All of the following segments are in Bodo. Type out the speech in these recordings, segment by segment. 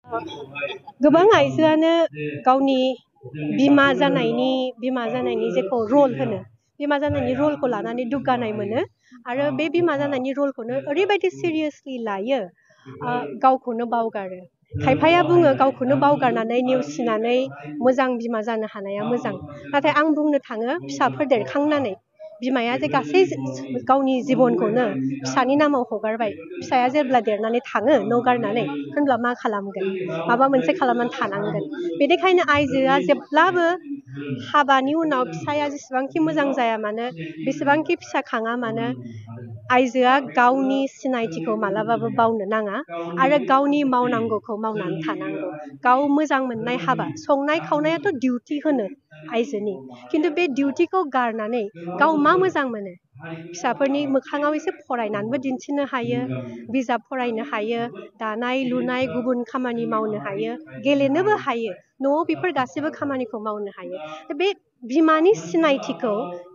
गोबां आइजोआनो गावनि बिमा जानायनि जेखौ रल होनो बिमा जानायनि रलखौ लानानै दुग्गानाय मोनो आरो बे बिमा जानायनि रलखौनो ओरैबायदि सिरियासलि लायो गावखौनो बावगारो खायफाया बुङो गावखौनो बावगारनानै नेवसिनानै मोजां बिमा जानो हानाया मोजां नाथाय आं बुंनो थाङो फिसाफोर देरखांनानै बिमाया जे गासै गावनि जिबनखौनो फिसानि नामाव हगारबाय फिसाया जेब्ला देरनानै थाङो न' गारनानै होनब्ला मा खालामगोन माबा मोनसे खालामनानै थानांगोन बेनिखायनो आइजोआ जेब्लाबो हाबानि उनाव फिसाया जेसेबांखि मोजां जाया मानो बेसेबांखि फिसा खाङा मानो आइजोआ गावनि सिनायथिखौ मालाबाबो बावनो नाङा आरो गावनि मावनांगौखौ मावनानै थानांगौ गाव मोजां मोननाय हाबा संनाय खावनायाथ' डिउटि होनो आइजोनि खिन्थु बे डिउटिखौ गारनानै गाव मा मोजां मोनो फिसाफोरनि मोखाङाव एसे फरायनानैबो दिन्थिनो हायो बिजाब फरायनो हायो दानाय लुनाय गुबुन खामानि मावनो हायो गेलेनोबो हायो न'आव बेफोर गासैबो खामानिखौ मावनो हायो बे बिमानि सिनायथिखौ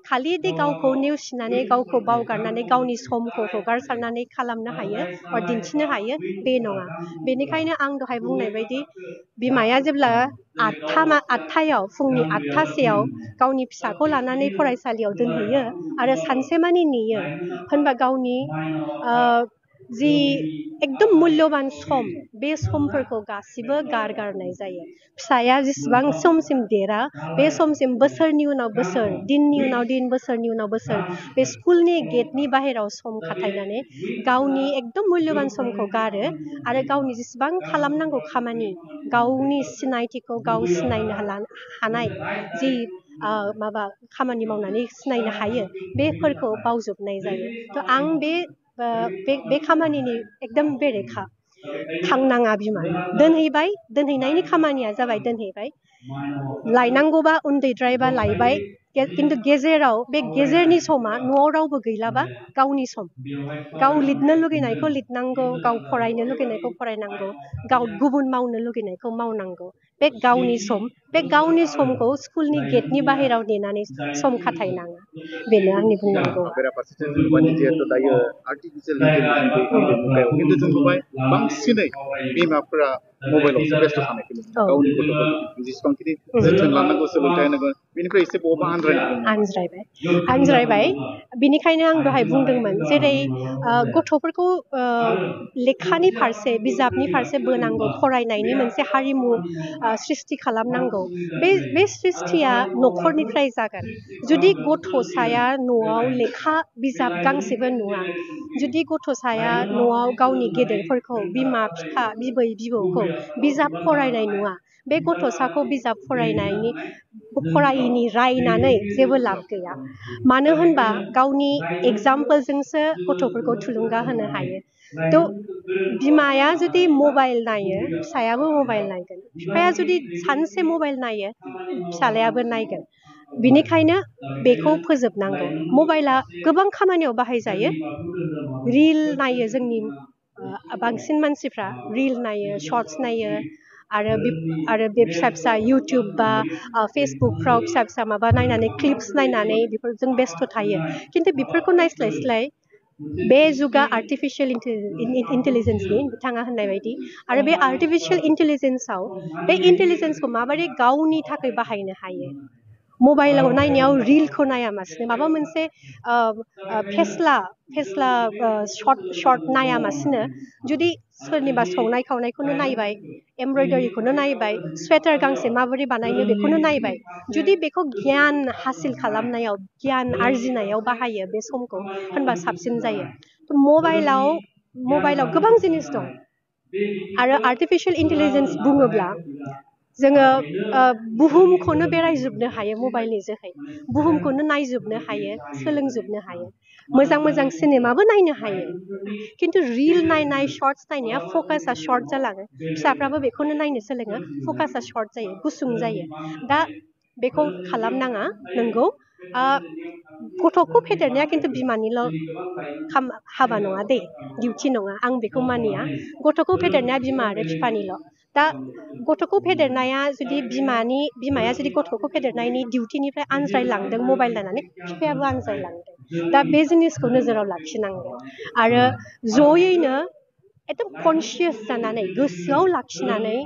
खालि दे गावखौ नेवसिनानै गावखौ बावगारनानै गावनि समखौ हगारसारनानै खालामनो हायो बा दिन्थिनो हायो बे नङा बेनिखायनो आं दहाय बुंनाय बायदि बिमाया जेब्ला आठथायाव फुंनि 8थासेयाव गावनि फिसाखौ लानानै फरायसालियाव दोनहैयो आरो सानसेमानि नेयो होनबा गावनि जि एकदम मूल्यबान सम बे समफोरखौ गासिबो गारनाय जायो फिसाया जेसेबां समसिम देरा बे समसिम बोसोरनि उनाव बोसोर दिननि उनाव दिन बोसोरनि उनाव बोसोर बे स्कुलनि गेटनि बाहेराव सम खाथायनानै गावनि एकदम मूल्यबान समखौ गारो आरो गावनि जेसेबां खालामनांगौ खामानि गावनि सिनायथिखौ गाव सिनायनो हानाय जि माबा खामानि मावनानै सिनायनो हायो बेफोरखौ बावजोबनाय जायो थ' आं बे खामानिनि एकदम बेरेखा थांनाङा बिमा दोनहैनायनि खामानिया जाबाय दोनहैबाय लायनांगौबा उन्दैद्रायबा लायबाय खिन्थु गेजेराव बे गेजेरनि समा न'आव रावबो गैलाबा गावनि सम गाव लिरनो लुगैनायखौ लिरनांगौ गाव फरायनो लुगैनायखौ फरायनांगौ गाव गुबुन मावनो लुगैनायखौ मावनांगौ बे गावनि समखौ स्कुलनि गेटनि बाहेराव नेनानै सम खाथायनाङा बेनो आंनि बुंनांगौ बेराफारसेथिं जों नुबाय जिहेतु दायो आर्टिफिशियेल इन्टेलिजेन्स नैबे मुगायाव खिन्थु जों नुबाय बांसिनै बिमाफोरा मबाइलावसो बेस्थ' थानायखौ नुयो गावनि गथ'फोरखौ जेसेबांखिनि जोथोन लानांगौ सोलोंथाइ होनांगौ बेनिफ्राय एसे बबा आनज्रायबाय बिनिखायनो आं दहाय बुंदोंमोन जेरै गथ'फोरखौ लेखानि फारसे बिजाबनि फारसे बोनांगौ फरायनायनि मोनसे हारिमु सृष्टि खालामनांगौ बे सृष्टिया न'खरनिफ्राय जागोन जुदि गथ'साया न'आव लेखा बिजाब गांसेबो नुवा जुदि गथ'साया न'आव गावनि गेदेरफोरखौ बिमा बिफा बिबै बिबौखौ बिजाब फरायनाय नुवा बे गथ'साखौ बिजाब फरायिनि रायनानै जेबो लाब गैया मानो होनबा गावनि एगजामपोलजोंसो गथ'फोरखौ थुलुंगा होनो हायो थ' बिमाया जुदि मबाइल नायो फिसायाबो मबाइल नायगोन बिफाया जुदि सानसे मबाइल नायो फिसालायाबो नायगोन बिनिखायनो बेखौ फोजोबनांगौ मबाइला गोबां खामानियाव बाहायजायो रिल नायो जोंनि बांसिन मानसिफ्रा रिल नायो शर्टस नायो आरो बे फिसा फिसा इउटुब बा फेसबुकफ्राव फिसा फिसा माबा नायनानै क्लिप्स नायनानै बेफोरजों बेस्थ' थायो खिन्थु बेफोरखौ नायस्लायस्लाय बे जुगा आर्टिफिशियेल इन्टेलिजेन्सनि बिथाङा होननाय बायदि आरो बे आर्टिफिशियेल इन्टेलिजेन्सखौ माबोरै गावनि थाखाय बाहायनो हायो मबाइलाव नायनायाव रिलखौ नायामासिनो माबा मोनसे फेस्ला शर्ट नायामासिनो जुदि सोरनिबा संनाय खावनायखौनो नायबाय एमब्रयदारिखौनो नायबाय स्वेटार गांसे माबोरै बानायनो बेखौनो नायबाय जुदि बेखौ गियान हासिल खालामनायाव गियान आरजिनायाव बाहायो बे समखौ होनबा साबसिन जायो मबाइलाव गोबां जिनिस दं आरो आर्टिफिशियेल इन्टेलिजेन्स बुङोब्ला जोङो बुहुमखौनो बेरायजोबनो हायो मबाइलनि जोहै बुहुमखौनो नायजोबनो हायो सोलोंजोबनो हायो मोजां सिनेमाबो नायनो हायो खिन्थु रिल नायनाय शर्टस नायनाया फकासा शर्ट जालाङो फिसाफ्राबो बेखौनो नायनो सोलोङो फकासा शर्ट जायो गुसुं जायो दा बेखौ खालामनाङा नंगौ गथ'खौ फेदेरनाया खिन्थु बिमानिल' हाबा नङा दे डिउटि नङा आं बेखौ मानिया गथ'खौ फेदेरनाया बिमा आरो बिफानिल' दा गथ'खौ फेदेरनाया जुदि बिमाया जुदि गथ'खौ फेदेरनायनि डिउटिनिफ्राय आनज्रायलांदों मबाइल नायनानै बिफायाबो आनज्रायलांदों दा बे जिनिसखौ नोजोराव लाखिनांगोन आरो जयैनो एकदम कनसियास जानानै गोसोआव लाखिनानै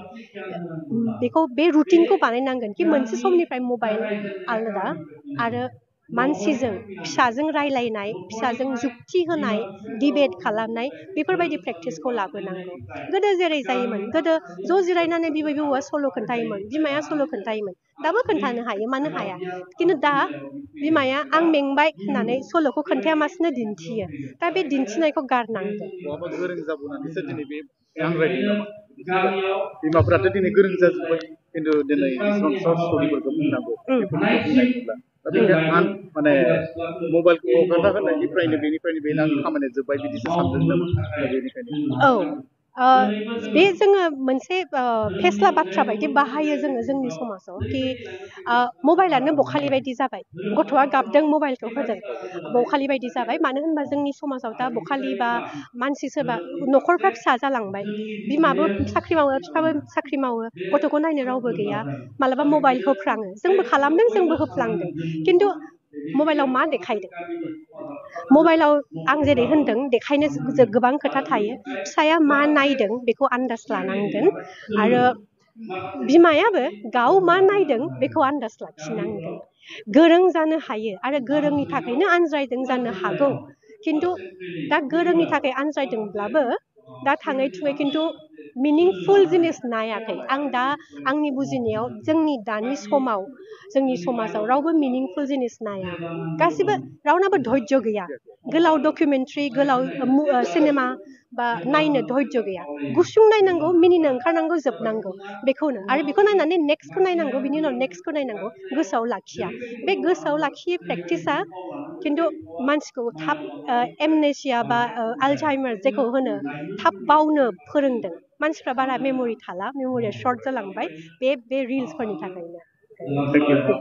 बेखौ बे रुटिनखौ बानायनांगोन कि मोनसे समनिफ्राय मबाइल आलादा आरो मानसिजों फिसाजों रायलायनाय फिसाजों जुक्ति होनाय डिबेट खालामनाय बेफोरबायदि प्रेक्टिसखौ लाबोनांगौ गोदो जेरै जायोमोन गोदो ज' जिरायनानै बिबै बिबौआ सल' खोन्थायोमोन बिमाया सल' खोन्थायोमोन दाबो खोन्थानो हायो मानो हाया खिन्थु दा बिमाया आं मेंबाय होननानै सल'खौ खोन्थायामासिनो दिन्थियो दा बे दिन्थिनायखौ गारनांगोन बहाबा गोरों जाबोनानैसो दिनै बे आनज्रायदों नामा बिमाफोराथ' दिनै गोरों जाजोब्बाय खिन्थु दिनै बेसेबां सर्ट स्ट'रिफोरखौ बुंनांगौ बेफोरखौ बुंनाय नंला दा बेखायनो माने मबाइलखौ हगारना होनायनिफ्रायनो बेनिफ्रायनो बेनो आंनि खामानिया जोब्बाय बिदिसो सानदों नामा दा बेनिखायनो बे जोङो मोनसे फेस्ला बाथ्रा बायदि बाहायो जोङो जोंनि समाजाव कि मबाइलानो बखालि बायदि जाबाय गथ'आ गाबदों मबाइलखौ होदों बखालि बायदि जाबाय मानो होनबा जोंनि समाजाव दा बखालि बा मानसि सोरबा न'खरफ्रा फिसा जालांबाय बिमाबो साख्रि मावो बिफाबो साख्रि मावो गथ'खौ नायनो रावबो गैया मालाबा मबाइल होफ्राङो जोंबो खालामदों जोंबो होफ्लांदों खिन्थु मबाइलाव मा देखायदों मबाइलाव आं जेरै होनदों देखायनो गोबां खोथा थायो फिसाया मा नायदों बेखौ आन्दाज लानांगोन आरो बिमायाबो गाव मा नायदों बेखौ आन्दाज लाखिनांगोन गोरों जानो हायो आरो गोरोंनि थाखायनो आनज्रायदों जानो हागौ खिन्थु दा गोरोंनि थाखाय आनज्रायदोंब्लाबो दा थाङै थुङै खिन्थु मिनिंफुल जिनिस नायाखै आं दा आंनि बुजिनायाव जोंनि दानि समाव जोंनि समाजाव रावबो मिनिंफुल जिनिस नाया गासिबो रावनाबो धैर्य गैया गोलाव डकुमेन्ट्रि गोलाव सिनेमा बा नायनो धैर्य गैया गुसुं नायनांगौ मिनिनो ओंखारनांगौ जोबनांगौ बेखौनो आरो बेखौ नायनानै नेक्स्टखौ नायनांगौ बिनि उनाव नेक्स्टखौ नायनांगौ गोसोआव लाखिया बे गोसोआव लाखियै प्रेक्टिसा खिन्थु मानसिखौ थाब एमनेसिया बा आलजाइमार जेखौ होनो थाब बावनो फोरोंदों मानसिफ्रा बारा मेम'रि थाला मेम'रिया सर्ट जालांबाय बे रिल्सफोरनि थाखायनो